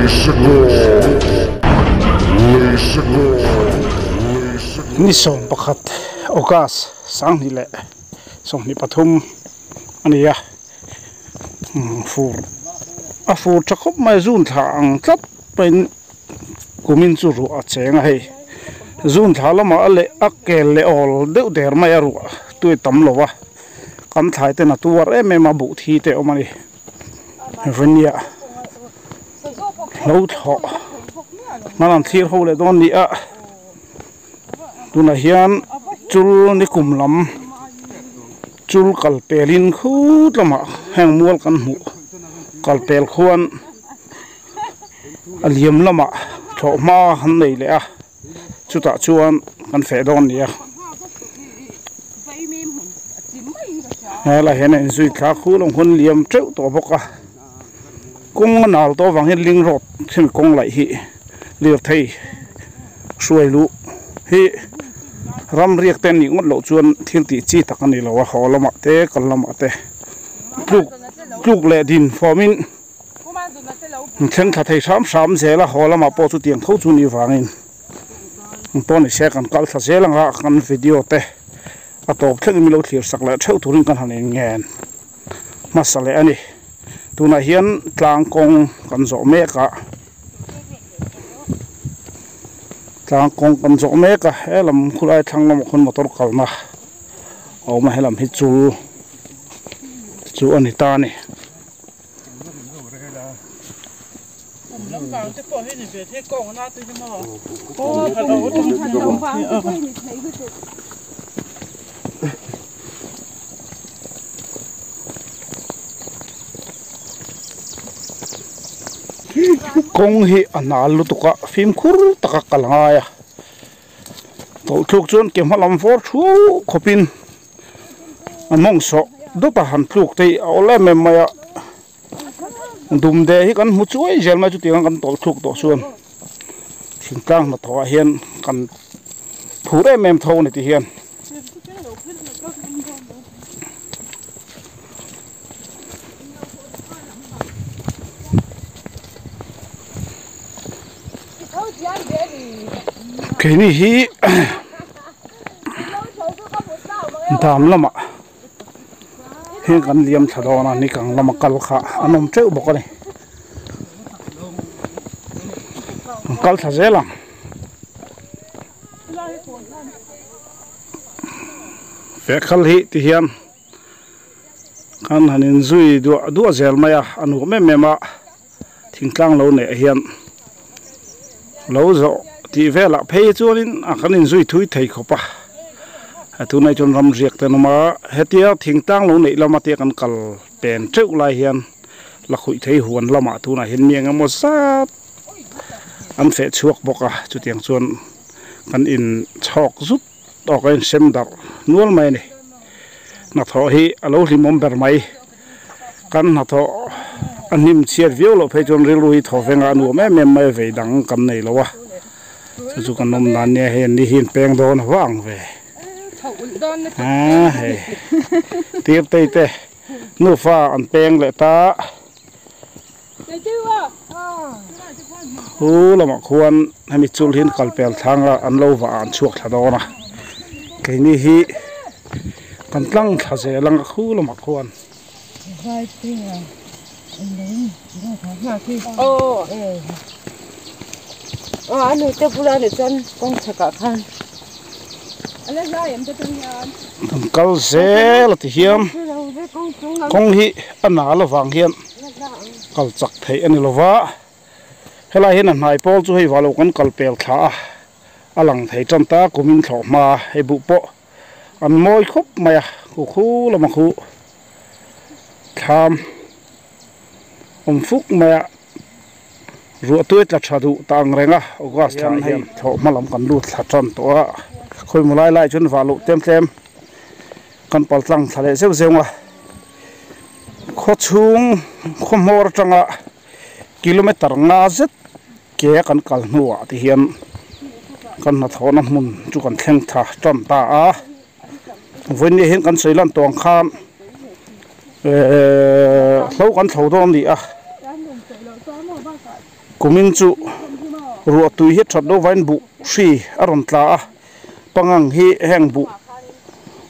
Ni 11 August 2023 a ni a fur a fur tha khawp mai zun thla ang tlat pawhin kumin chu ruah a cheng a hei zun thla lamah a leh a kel leh awl deuh der mai a ruah tui tam lo va kan thlai ten a tuar em em a buh thi te awm a ni vania lo thlawh hman an thlir ho leh dawn ni a tunah hian chul ni kum lam chul kal pelin khut lamah heng mual kan hmuh kal pel khuan a liam lamah thlawh hma an nei leh a chutah chuan kan feh dawn a ni a helai hian a inzui thla khu lawng hun liam teuh tawh bawk a kawng a nal tawh avang hian ling road hemi kawng laih hi lirthei hruai luh hi ram riak te anih ngawt loh chuan thil tih chi tak a ni lo a haw lamah te kal lamah te tluk tluk leh din fawmin thleng thla thei hram hram zel a haw lamah pawh chutiang tho chu nih vangin pawh ni se kan kal thla zel anga kan video te a tawp thlengin min lo thlir sak leh theuh turin kan han inngen hmasa leh a ni tunah hian tlang kawng kan zawh mek a tlang kawng kan zawh mek a helam khulai thlang lamah khawn motor kalna a awm a helam hi chul chu a ni ta a ni. Kawng hi a nal lutuk a fimkhur taka kal a ngai a tawlh thluk chuan ke hma lam vawr thu khawpin a mawng sawh dawt a han tluk te hi a awl em em mai a. Dum de hi kan hmu chuai zel mai chutiang kan tawlh thluk tawh chuan thingtlang hnathawh ah hian kan phur em em tho a ni ti hian. Keini hi dam lamah. Heng kan liam thla dawn a ni kang lama kal kha an awm teuh bawk a ni an kal thla zel ang vehkhal hi ti hian kan han in zui duah duah zel mai a a nuam em em a thingtlang lo neih ah hian lo zawh tih velah phei chuanin a kan inzui thui thei khawp a a tunah chuan ram riak te an awm a hetia thingtlang lo neih lama te kan kal pen teuh lai hian la khuih thei huan lamah tunah hian mi eng emaw zat an feh chhuak bawk a chutiang chuan kan in chhawk zut tawk a insem darh nual mai a ni hnathawh hi a lo hlimawm ber mai kan hnathawh a hnim chhiat viau loh phei chuan rilru hi thaw vengah a nuam em em mai a vei dang kan nei lo a chu chu kan awm dan nia hei an ni hi an peng dawn a vang ve a hei tir tei te nufa an peng leh ta. Hu lamah khuan hemi chul hi an kal pel thlang a an lo vah ah an chhuak thla dawn a keini hi kan tlang thla zel ang a khu lamah khuan. Kan kal zel a ti hian kawng hi a nal avang hian. Kal chak theih a ni lo va, helai hian a hnai pawl chu hei valo kan kal pel thla a, a lang thei tan ta kumin thlawh hma hei buh pawh an mawi khawp mai a, khu khu lama khu thlam awm fuk mai a, ruah tui tla tha duh ta ang reng a, August thla hian thlawh hma lam kan lut thla tan tawh a, khawimaw lai lai chuan vah loh tlem tlem kan pal tlang thla leh zeuh zeuh a. Khaw chhung khaw hmawr atanga kilometer nga zet ke a kan kal hnuah te hian kan hnathawhna hmun chu kan thleng tha tan ta a vawiin hian kan sawi lan tawh ang khan ehh hlo kan thlo dawn a ni a. Kumin chu ruah tui hi that deuh vain buh hri a rawn tla a pangang hi heng buh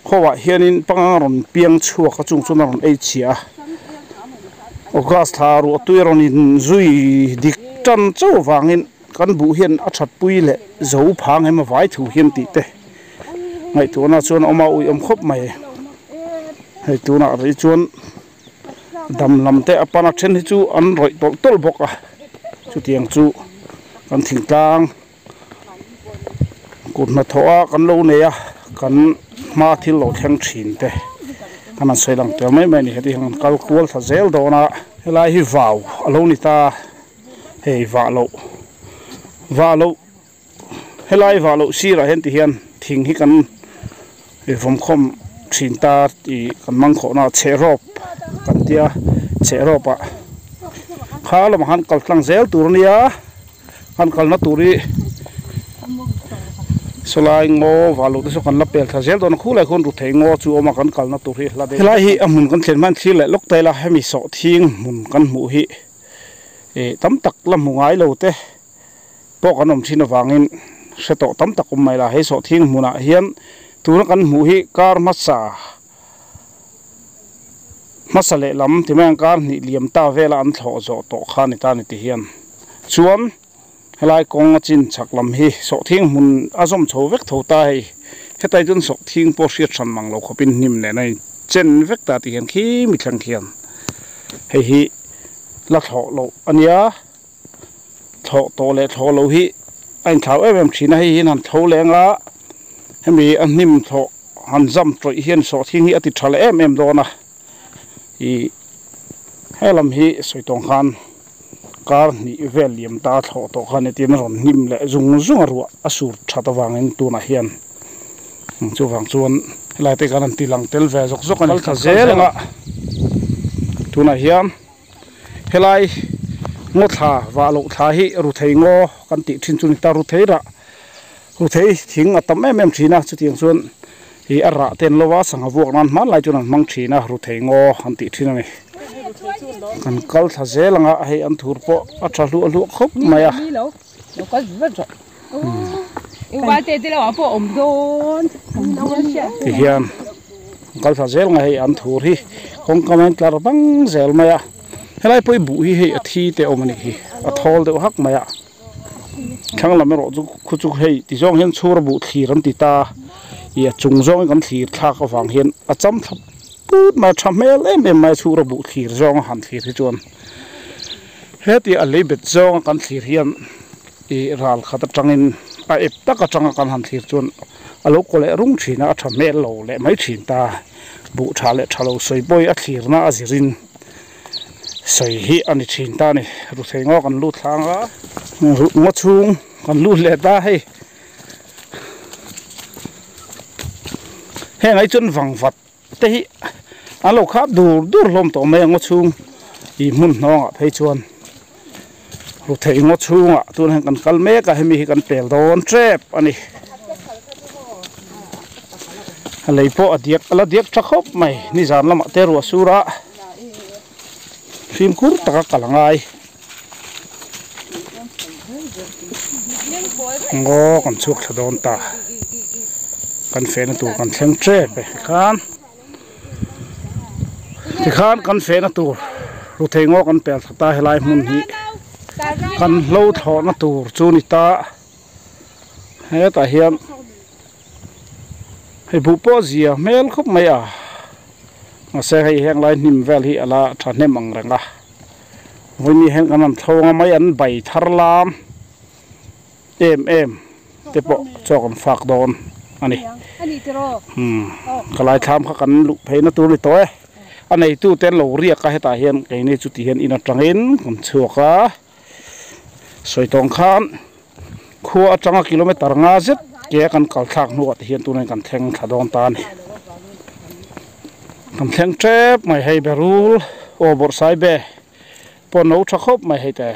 ho ah hianin pangang a rawn piang chhuak a chung chuan a rawn ei chhia a august thla ruah tui a rawn in zui dik tan chauh avangin kan buh hian a that pui leh zo phang em a vai thu hian tih te ngaihtuahna chuan a awm a uiawm khawp mai hei tunah rih chuan. Dam lam te a pan a then hi chu an rawih tawlh tawlh bawk a chutiang chu kan thingtlang kut hnathawh a kan lo nei a kan hma thil lo thleng thin te kan han sawi lang tel mai mai a ni heti hian kan kal kual thla zel dawn a helai hi vau a lo ni ta hei vah loh vah loh Helai vah loh sirah hian ti hian thing hi kan vawmkhawm thin ta tih kan mang khawhna chhehrawp kan tia chhehrawp ah kha lamah khan kal tlang zel tur a nia kan kalna tur hi sawlai ngaw vah loh te saw kan la pel thla zel dawn a khulai khuan ruthei ngaw chu a awm a kan kalna tur hi hla deuh helai hi a hmun kan thlen hman thlir leh lawk ta ila hemi sawhthing hmun kan hmuh hi ih tam tak la hmu ngai lo te. Pawh kan awm thin avangin hre tawh tam tak awm mai la. Hei sawhthing hmunah hian tuna kan hmuh hi kar hmasa hmasa lehlam ti mai ang kar hnih liam ta vela an thlawh zawh tawh kha ni ta ni ti hian chuan helai kawng a chin chhak lam hi sawhthing hmun a zawm chho vek tho ta hei. Hetai chuan sawhthing pawh hriat hran mang lo khawpin hnim nen a in chen vek ta ti hian khi mi thleng khian hei hi la thlawh loh a nia. Thlawh tawh leh thlawh loh hi a inthlau em em thin a, hei hian han tho leh anga hemi a hnim thlawh han zam tawih hian sawhthing hi a ti tha leh em em dawn a, ih helam hi sawi tawng khan kar hnih vel liam ta thlawh tawh khan hetiang a rawn hnim leh zung zung a ruah a sur that avangin tunah hian chuvang chuan helai te khan an ti lang tel ve zawk zawk a ni kal thla zel anga tunah hian. Helai ngaw thla vah loh thla hi ruthei ngaw kan tih thin chu a ni ta. Ruthei rah ruthei thing a tam em em thin a chutiang chuan ih a rah te an lo a sangha vuak nan hmanlai chuan an hmang thin a ruthei ngaw an tih thin a ni. Kan kal thla zel ang a hei an thur pawh a tha hluah hluah khawp mai a. Tihian kal thla zel nge hei an thur hi kawngka mai tlar bang zel mai a helai pawh hi buh hi hei a thi te a awm a nih hi a thawl deuh hak mai a thlang lam erawh chu khu chu hei ti zawng hian chhur a buh thlir an ti ta ih a chung zawng hi kan thlir thlak avang hian a cham thla put mai a tha hmel em em mai a chhur a buh thlir zawng a han thlir hi chuan heti a lei bet zawng a kan thlir hian. Ih ral khat atangin a ep tak atanga kan han thlir chuan a lo kaw leh rung thin a, a tha hmel lo leh mai thin ta. Buh tha leh tha lo sawi pawi a thlirna a zirin sawi hi a ni thin ta a ni. Ruthei ngaw kan lut thlang a, ruh ngaw chhung kan lut leh ta hei. Heng ai chuan vangvat te hi an lo khap dur dur hlawm tawh mai a ngaw chhung ih hmun hnawngah phei chuan ruthei ngaw chhungah tun hian kan kal mek a hemi hi kan pel dawn tep a ni a lei pawh a diak a la diak tha khawp mai nizan lamah te ruah sur a fimkhur taka kal a ngai ngaw kan chhuak thla dawn ta kan fehna tur kan thleng tep e tikhan tikhan kan fehna tur ruthei ngaw kan pel thla ta helai hmun hi kan hlo thlawhna tur chu ni ta hetah hian hei buh pawh a zia hmel khawp mai a mahse hei heng lai hnim vel hi ala thahnem ang reng a. Vawini hian kan han thlawng a mai an bai thar lam em em te pawh chaw kan fak dawn a ni umm ka lai thlam kha kan luh phei na tur a ni tawh e a neitu te an lo riak a hetah hian keini chu ti hian in atangin kan chhuak a sawi tawng khan khua atanga kilometer nga zet ke a kan kal thlak hnuah te hian tunah hian kan thleng thla dawn ta a ni kan thleng tep mai hei berul aw bawrhsai be pawh no tha khawp mai hei te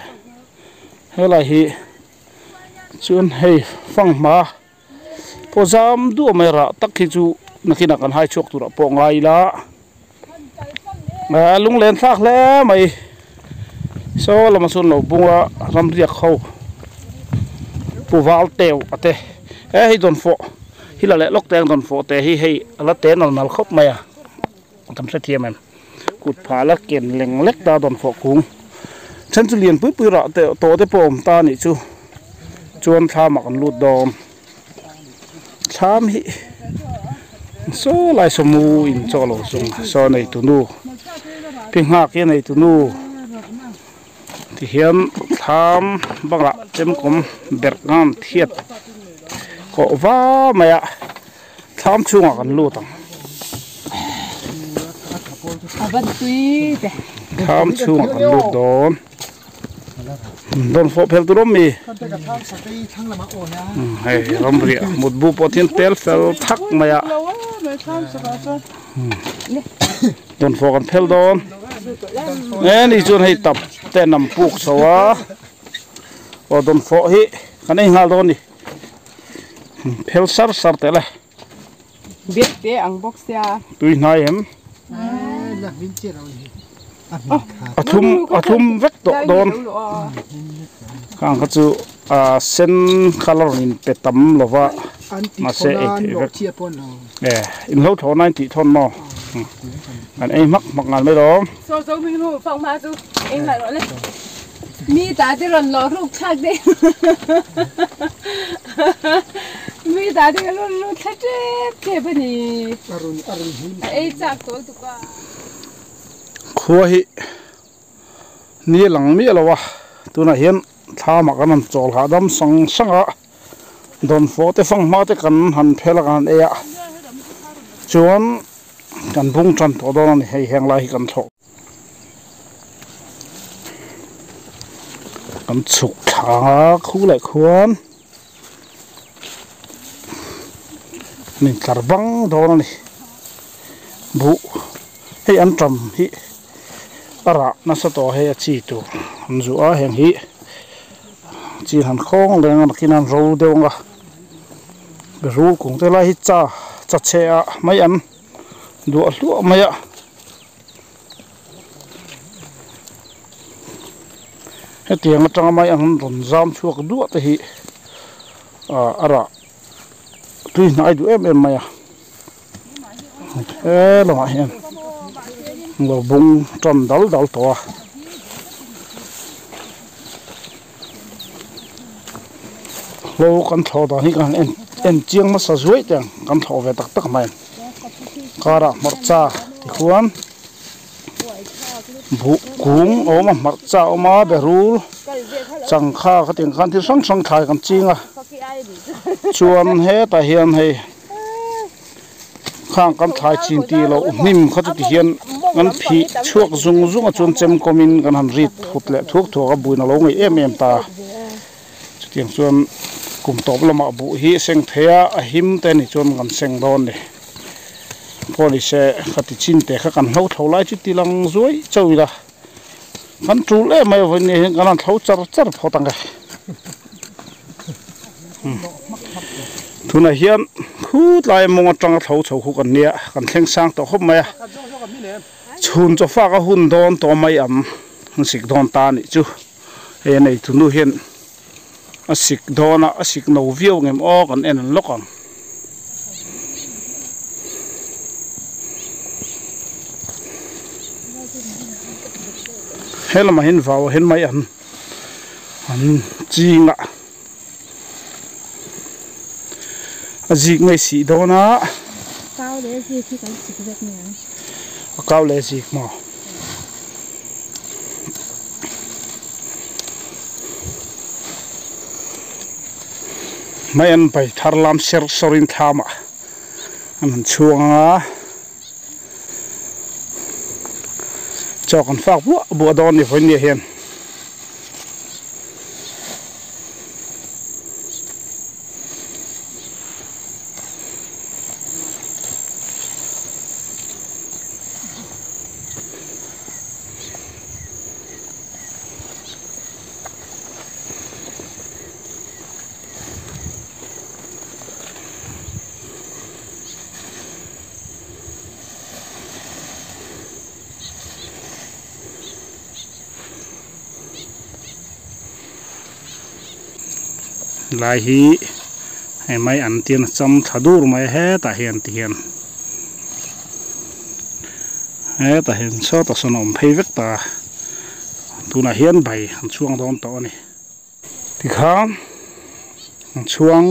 helai hi chuan hei fanghma pawh zam duah mai rah tak hi chu nakinah kan hai chhuak turah pawh ngai ila a lunglen thlak hle mai. Saw lamah chuan lo bung a ramriak ho pu val teu a te he hei dawn fawh hi la leh lawk te ang dawn fawh te hi hei a la te nal nal khawp mai a kan hrethiam em kut phah la ken leng lek ta dawn fawh kung then chu lian pui pui rah te tawh te pawh a awm ta a nih chu chuan thlam ah kan lut dawn thlam hi saw lai saw mu in chaw lo zawng saw nei tu nu pi nghak hi a nei tu nu tihian thlam bangah chemkawm berh ngan thiat kawh va mai a thlam chhungah kan lut ang thlam chhungah kan lut dawn. Dawn fawh phel tur awm mi hei ramriah mutbu pawh thian tel fel thak mai a dawn fawh kan phel dawn e ni chuan hei tap te an puk chho a aw dawn fawh hi kan ei nghal dawn a ni phel sar sar teh le. Biak te ang bawk sia. Tui hnai em? A thlum a thlum vek tawh dawn. Khang kha chu a sen colour in pe tam lova mahse ei theih vek. E in hlo thlawh na in tih thawn maw? Kan ei hmak hmak ngal mai lawm. Saw zo hming ru fang hma chu ei ngai rawh le. Mi ta te rawn lawh ruk thlak deuh Mi ta te ka rawn lut thla tep tep a ni. A ei chak tawl tuk a. Khua hi ni a lang miah lo a, tunah hian thlamah kan han chawl hahdam sang sang a, dawnfawh te fanghma te kan han phel a kan han ei a, chuan kan bung tan tawh dawn a ni hei heng lai hi kan thlawh. Kan chhuk thla ang a khu leh khuan an intlar bang dawn a ni buh hei an tam hi a rah nasa tawh hei a chi tur an zuah a heng hi chi han khawng leng a nakin an ro deuh ang a berul kung te lai hi cha cha chhe ah mai an duah hluah mai a. Hetiang atanga mai ang rawn zam chhuak duah te hi ah a rah tui hnai duh em em mai a he lamah hian lo bung tan dal dal tawh a. Hlo kan thlawh dan hi kan en en chiang hmasa zuai teh ang kan thlawh ve tak tak mai karah hmarcha tikhuan buh kung a awm a hmarcha a awm a berul changkha khatiang khan thil hrang hrang thlai kan ching a chuan hetah hian hei. Khang kan thlai chin tih loh hnim kha chu tihian kan phih chhuak zung zung a chuan chem kawmin kan han rit thut leh thuak thuak a buin a lo ngaih em em ta. Chutiang chuan kum tawp lamah buh hi seng thei a, a him te ni chuan kan seng dawn ni. Pawh ni se kha ti chin te kha kan hlo thlo lai chu ti lang zuai chauh ila kan tul em mai vawiin ni hian kan han thlo char char phawt ang e. Tunah hian khut lai mawng atanga thlo chho khu kan nia kan thleng sang tawh khawp mai a chhun chaw fak a hun dawn tawh mai ang an sik dawn ta anih chu hei a nei tu nu hian a sik dawn a a sik no viau ngem aw kan en lawk ang. He lamah hian vau ah hian mai an an ching a a zik ngei sih dawn a kau leh zik hi kan sik vek mai ang a kau leh zik maw mai an pai thar lam ser sawr in thlam ah an han chhuang ang a chaw kan fak buah buah dawn a ni vawiin ah hian. Lai hi hei mai an tian a cham thla dur mai a hetah hian ti hian hetah hian sawtah sawn a awm phei vek ta a tunah hian bai an chhuang dawn tawh a ni tikhan an chhuang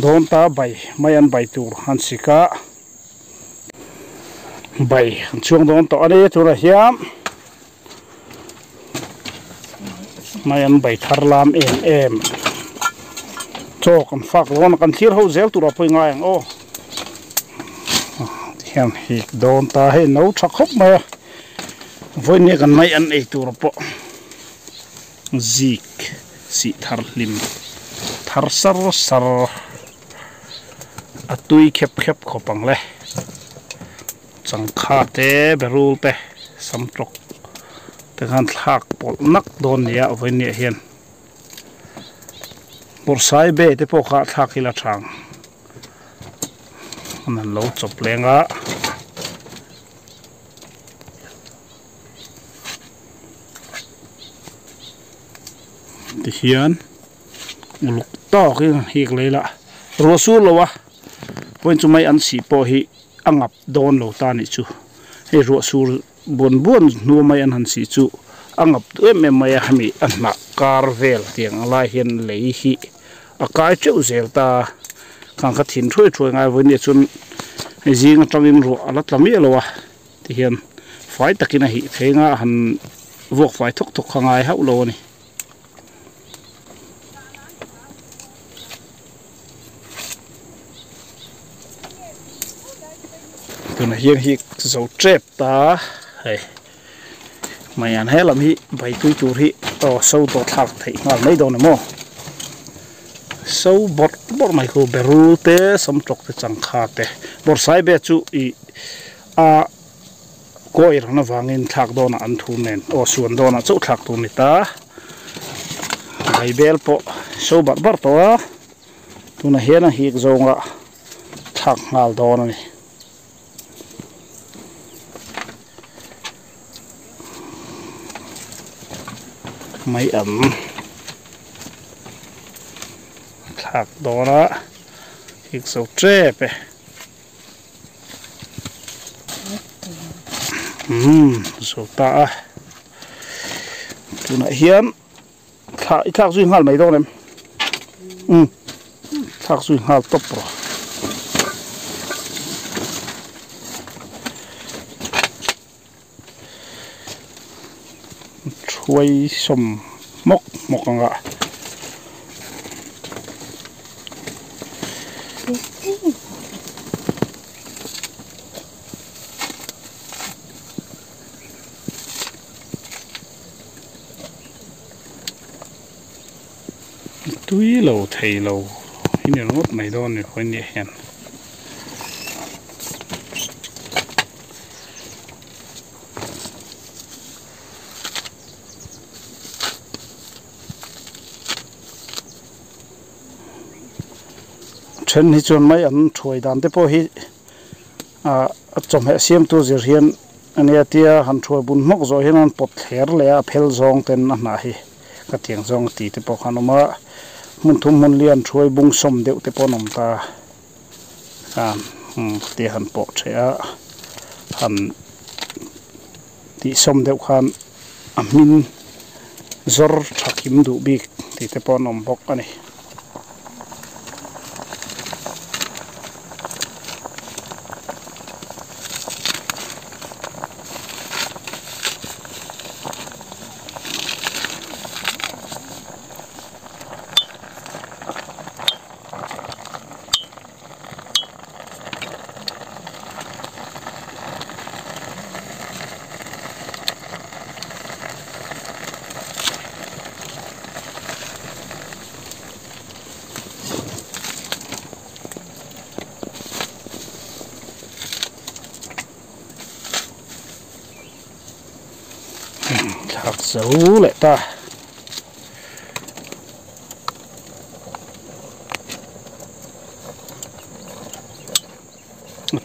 dawn ta bai mai an bai tur an sik a bai an chhuang dawn tawh a ni tunah hian. Mai an bai thar lam em em chaw kan fak dawn a kan thlir ho zel tur a pawi ngai ang aw tihian hik dawn ta hei no tha khawp mai a vawiin kan mai an ei tur pawh zik sih thar hlim thar sar sar a tui khep khep khawp ang le. Changkha te berul te samtawk te khan thlak pawlh nak dawn nia vawinia hian bawrhsai be te pawh kha thlak ila thang an han lo chawp leng a. Tihian uluk tawkin an hik lei la ruah sur lo a vawiin chu mai an sih pawh hi a ngap dawn lo ta nih chu hei ruah sur buan buan hnu mai an han sih chu a ngap duh em em mai a hemi a hnah kar vel tiang ang lai hian lei hi a kai teuh zel ta khang kha thin thuai thuai ngai vawiin nia chuan hei zing atangin ruah a la tla miah lo a tihian fai takin a hih pheng a han vuak fai thawk thawk kha ngai hauh lo a ni. Tunah hian hi zo tep ta hei maian helam hi baitui tur hi aw so tawh thlak theih nghal mai dawn emaw so bawrh bawrh mai khu berul te samtawk te changkha te bawrhsai be chu ih a kawi rang avangin thlak dawnah an thu nen aw suan dawnah chauh thlak tur a ni ta baibel pawh so barh barh tawh a tunah hian a hik zawnga thlak nghal dawn a ni. Mai an thlak dawn a hik zo tep e. Umm zo ta a tunah hian thla i thlak zui nghal mai dawn em umm thlak zui nghal tawp rawh thuai sawm hmawk hmawk ang a. Tui lo thei lo hi ni ringawt mai dawn ni khawi nia hian. Then hi chuan mai an thuai dan te pawh hi ah a chawhmeh siamtu zir hian ania tia han thuai bun hmawk zawh hian an pawt thler leh a a phel zawng ten a hnah hi ka tiang zawng a ti te pawh khan awm a hmun thum hmun lian thuai bung sawm deuh te pawh an awm ta khan tia han pawh theh a han tih sawm deuh khan a hmin zawr tha kim duh bik tih te pawh an awm bawk a ni. Thlak zo leh ta.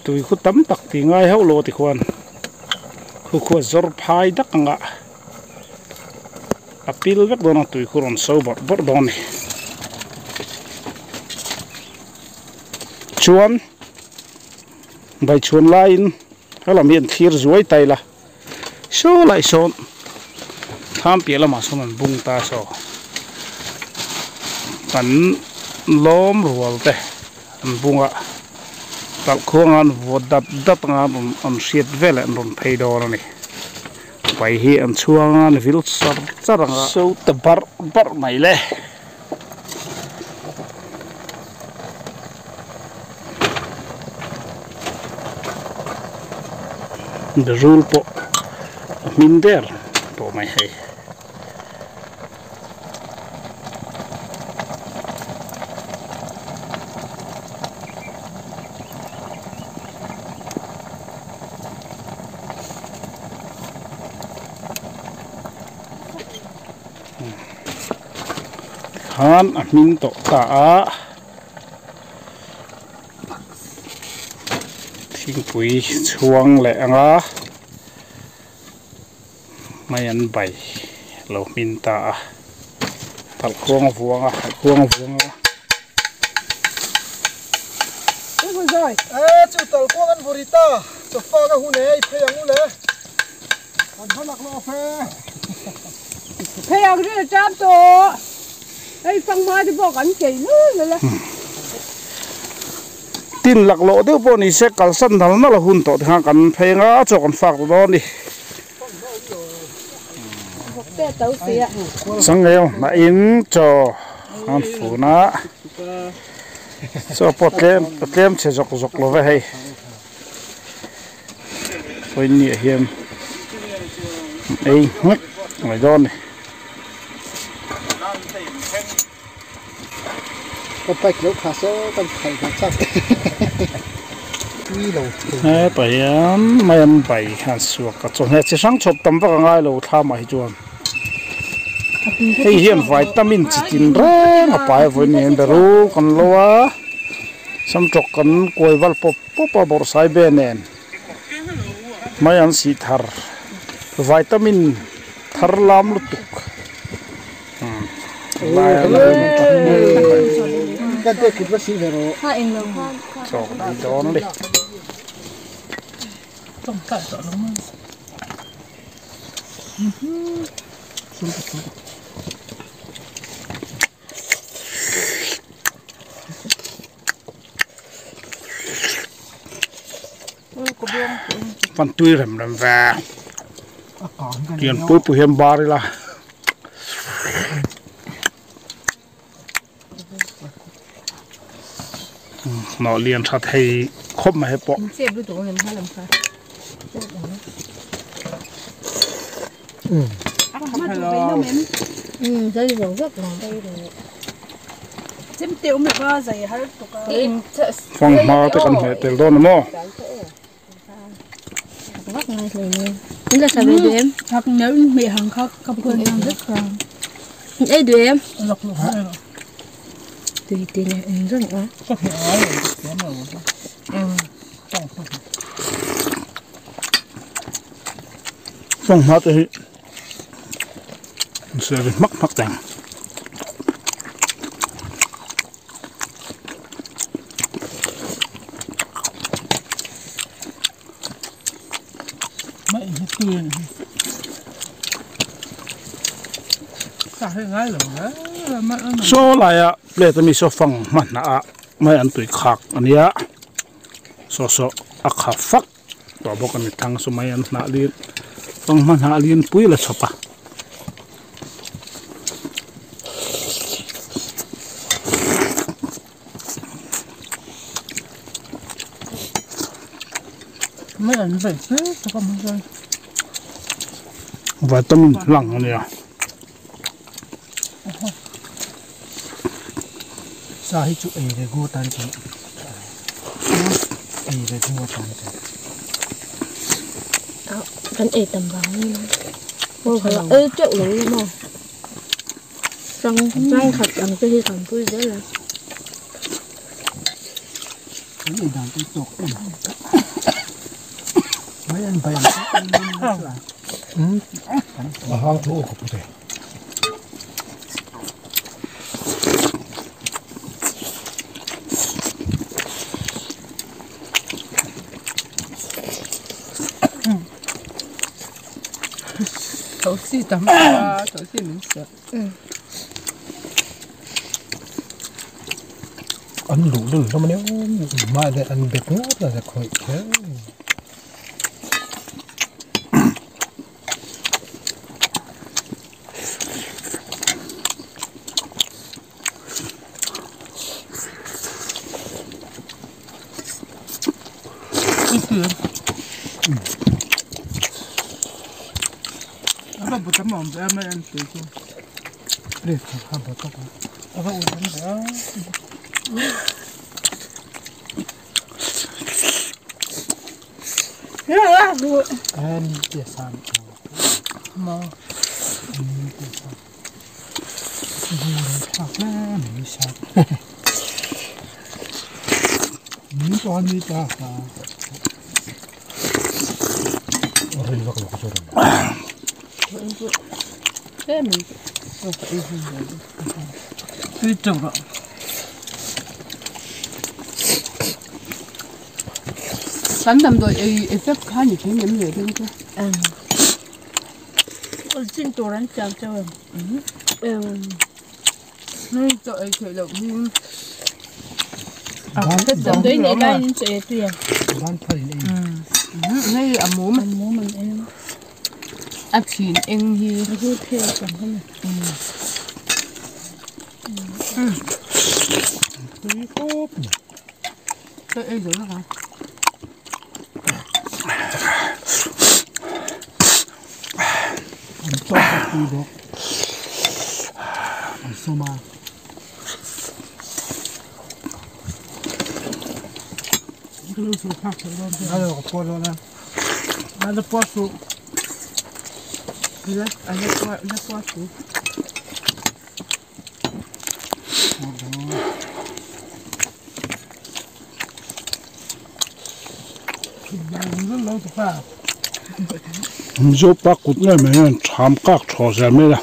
Tui khu tam tak tih ngai hauh lo tikhuan khu khu a zawr phai dak ang a a pil vek dawn a tui khu rawn so bawrh bawrh dawn a ni. Tichuan bai chhuan laiin helam hi an thlir zuai ta ila saw lai sawn thlam piah lamah sawn an bung ta saw kan lawm rual te an bung a talh khuang an vawt dat dat anga an hriat veleh an rawn phei dawn a ni. Pai hi an chhuang a an vil char char ang a. So ta barh barh mai le. Berul pawh a hmin der tawh mai hei. Khan a hmin tawh ta a thingpui chhuang leh ang a. Mai an bai lo hmin ta a talh khuang a vuang a talh khuang a vuang a. E chu talh khuang an vawri ta chawfak a hun e i phei ang u le kan hma lak lawk e. Phei ang ri a ṭam tawh hei fanghma te pawh kan kei nul nul a. Tin laklawh deuh pawh ni se kalsan nal nal a hun tawh te khan kan phei anga a chaw kan fak ta dawn a ni. Changel hnahin chaw an fun a, chaw pawh tlem a tlem chhe zawk zawk lo ve hei. Pawimawh hian ei nghek mai dawn a ni. Ka bike lo kha saw kan khalh ve chak tui lo thei. Hetah hian mai an bai hian suak a chawhmeh chi hrang chhawp tam vak a ngai lo thlam ah hi chuan hei hian vitamin chi tin reng a pai vawiin niin beru kan lo a samtawk kan kuai val pawp pawp a bawrhsai be nen mai an sih thar vitamin thar lam lutuk. Fan tui rem rem ve lian pui pui hian bar ila hnawh lian tha thei khawp mai he pawh. Fanghma te kan hmeh tel dawn a maw? Fanghma te hi an serve hmak hmak teng. Saw laia plate ami saw fang hma hnah ah mai an tui khak ania saw saw a kha fak tawh bawk a ni thang saw mai an hnah lian fang hma hnah lian pui la chhawp a. Vitamin hlang a nia. Sa hi chu ei ve gu tan chu ei ve gu tan chu. Kan ei tam vang ni ei teuh lo maw. Rang rang khat ang te hi kan pui zel a. Kan ei dan te tawk em. Mai an bai ang. A hang thu ka pu te. Thosi tam a thosi min seh. An luh lul hlawm a nia mahni leh an bet ngawt a khawih kher. Kan damdawi ei effect kha ni thei ngem le ding chu. Chin tur an siam cheu em? Hei chaw ei theih loh hi. Damdawi nei laiin in chaw ei tui em? Hei a mum. A mum an ei a. A chhin eng hi. A hu thei a tam kha ni. Ka ei zo laka. Mizo pa kut ngei mai hian tham kak thaw zel mai a.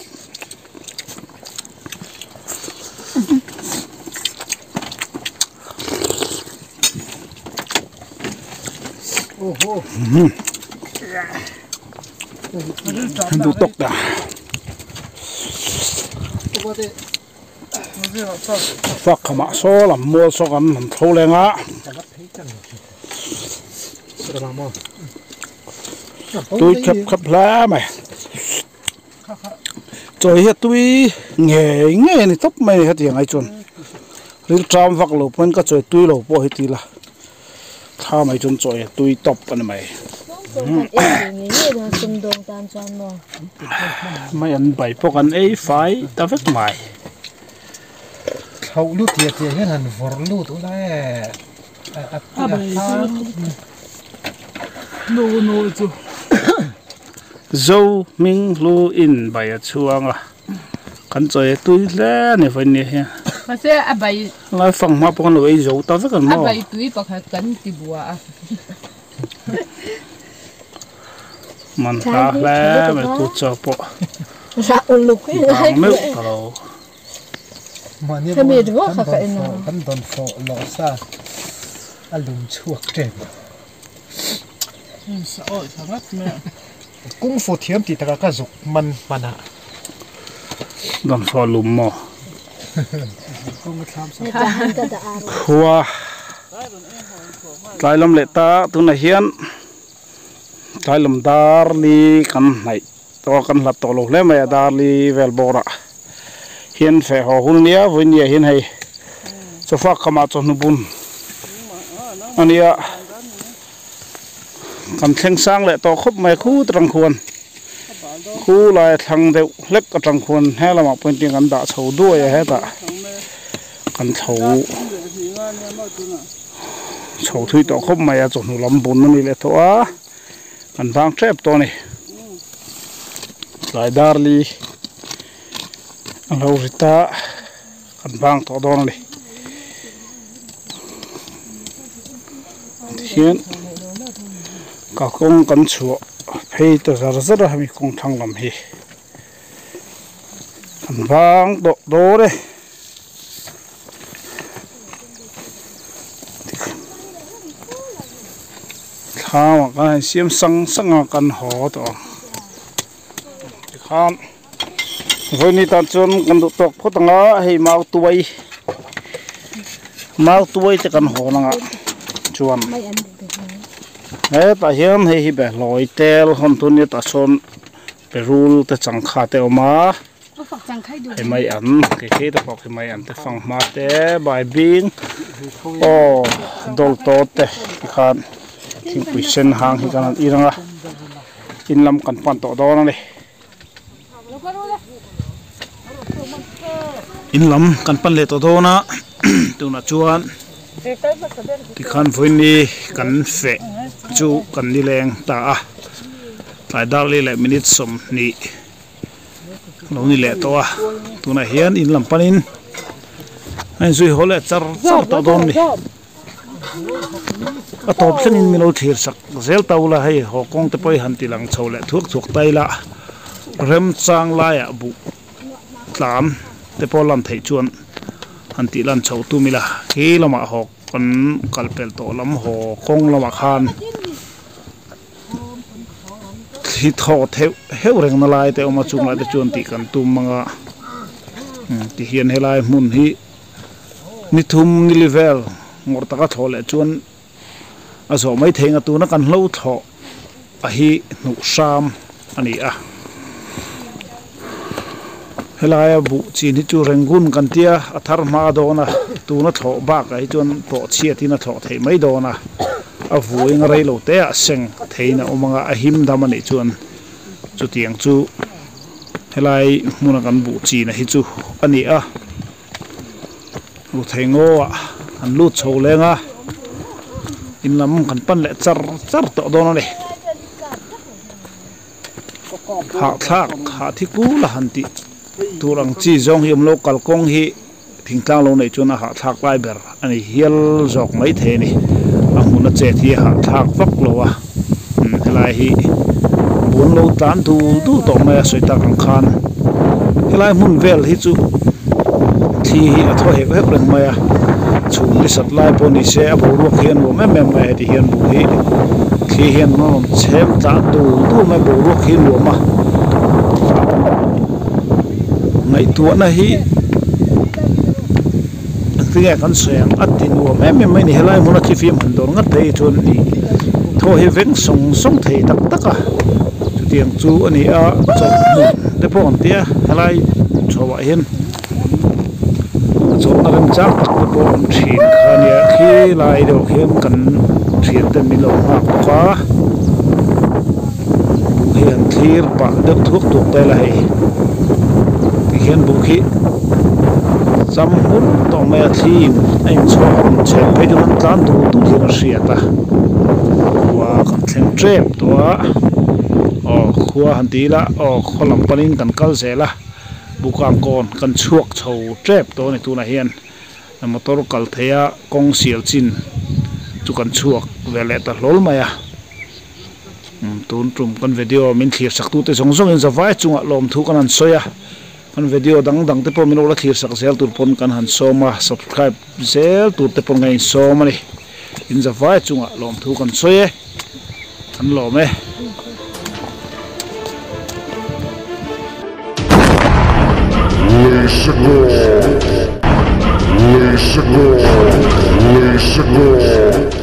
Duh tawk ta. Fak khamah saw lam mual saw kan han tho leng a. Tui khep khep hle mai. Chawi hi a tui ngei ngei a ni tawp mai a ni hetiang ai chuan ril ṭam vak lo pawhin ka chawi tui lo pawh hi ti ila thla mai chuan chawi a tui tawp a ni mai. Mai an bai pawh kan ei fai ta vek mai. Thlauh lut tiah tiah hian han vawrh lut ula e a Zo hming hlu in bai a chhuang a kan chawi a tui hle a ni vawiin ni hian. Mahse a bai Lai fang hma pawh kan lo ei zo ta vek ang maw. A bai tui pakhat kan ti bua a. Man hla hle mai tu chaw pawh bang meuh ta lo. Kan dawn fawh loh sa a lum chhuak tep. Kung fu thiam tih takah ka zuk man hman a. Dawn fawh lum maw? Khua tlai lam leh ta tunah hian tlai lam dar li kan hnaih tawh a kan hlat tawh lo hle mai a dar li vel bawrah hian feh haw hun nia vawinia hian hei chawfa khamah chawhnu bun a nia kan thleng sang leh tawh khawp mai khut atang khuan khu laia thlang deuh hlek atang khuan he lamah pawh hian kan dah chho duai a hetah kan thlo chho thui tawh khawp mai a chawhnu lam bun a ni leh tawh a kan vang tep tawh a ni tlai dar li a lo ri ta kan vang tawh dawn a ni tihian kalkawng kan chhuah phei ta zar zar a hemi kawng thlang lam hi kan vang tawh dawn e. Thlamah kan han siam sang sang a kan haw tawh ang. Khan vawiin tan chuan kan duh tawk phawt ang a hei mau tuai mau tuai te kan hawn ang a chuan hetah hian hei hi behlawi tel hawn tur nia tah sawn perul te changkha te a awm a hei mai an kei kei te pawh khi mai an te fanghma te baibing aw dawl tawt te tikhan thingpui sen hang hi kan han ir ang a in lam kan pan tawh dawn a ni. In lam kan pan leh tawh dawn a tunah chuan tikhan vawiini kan feh chu kan ni leng ta a tlai dar leh leh minute 20 lo ni leh tawh a tunah hian in lam panin a inzui haw leh char char tawh dawn a ni. A tawp thlengin min lo thlir sak zel ta ula hei haw kawng te pawh hi han ti lang chho leh thuak thuak ta ila remchang laiah buh tlan te pawh lan theih chuan han tih lan chho tum ila khi lamah haw kan kal pel tawh lam haw kawng lamah khan thli thaw theuh heuh reng na lai te a awm a chungah te chuan tih kan tum ang a tihian helai hmun hi. Ni thum ni li vel ngawrh taka thlawh leh chuan a zawh mai thei ang a, tuna kan hlo thlawh a hi hnuh hram a ni a. Helaia buh chin hi chu Rangoon kan tia a thar hma dawn a, tuna thlawh bakah hi chuan pawh chhiatin a thlawh theih mai dawn a, a vuain a rei lo te ah seng theiin a awm ang a, a him dam a nih chuan chutiang chu helai hmuna kan buh chin a hi chu a ni a. Ruthei ngaw ah kan lut chho leng a in lam kan pan leh char char tawh dawn a ni hahthlak hah thi kul a han tih tur ang chi zawng hi awm lo kalkawng hi thingtlang lo neih chuan a hahthlak lai ber a ni hial zawk mai thei a ni a hmun a chet hi a hahthlak vak lo a helai hi buan lo tlan dul dul tawh mai a sawi tak ang khan helai hmun vel hi chu thli hi a thaw heuh heuh reng mai a chhum ni sat lai pawh ni se a boruak hi a nuam em em mai a heti hian buh hi thli hian a rawn chhem tlan dul dul mai boruak hi a nuam a ngaihtuahna hi. Engtinge kan sawi ang a ti nuam em em mai a ni helai hmuna thifim han dawr ngat phei chuan ih thaw hi veng sawng sawng thei tak tak a chutiang chu a ni a chawlhhmun te pawh an tia helai chhoah hian chawlhna remchang tak te pawh awm thin kha a nia khilai deuh khian kan thian ten min lo nghak bawk a buh hi an thlir pah deuh thuak thuak ta ila hei tikhian buh khi cham hmur tawh mai a thli in a inchhuak a rawn chhem phei chu an tlan dul dul hian a hriat a khua kan thleng tep tawh a aw khua han ti ila aw khaw lam panin kan kal zel a bukang kawn kan chhuak chho tep tawh a ni tunah hian. Motor kal thei a kawng sial chin chu kan chhuak ve leh ta hlawl mai a tun tum kan video min thlir sak tute zawng zawngin zavai chungah lawmthu kan han sawi a kan video dang dang te pawh min lo la thlir sak zel tur pawn kan han sawm a subscribe zel tur te pawn kan insawm a ni in zavai chungah lawmthu kan sawi e kan lawm e. Lei Lei Lei Lei.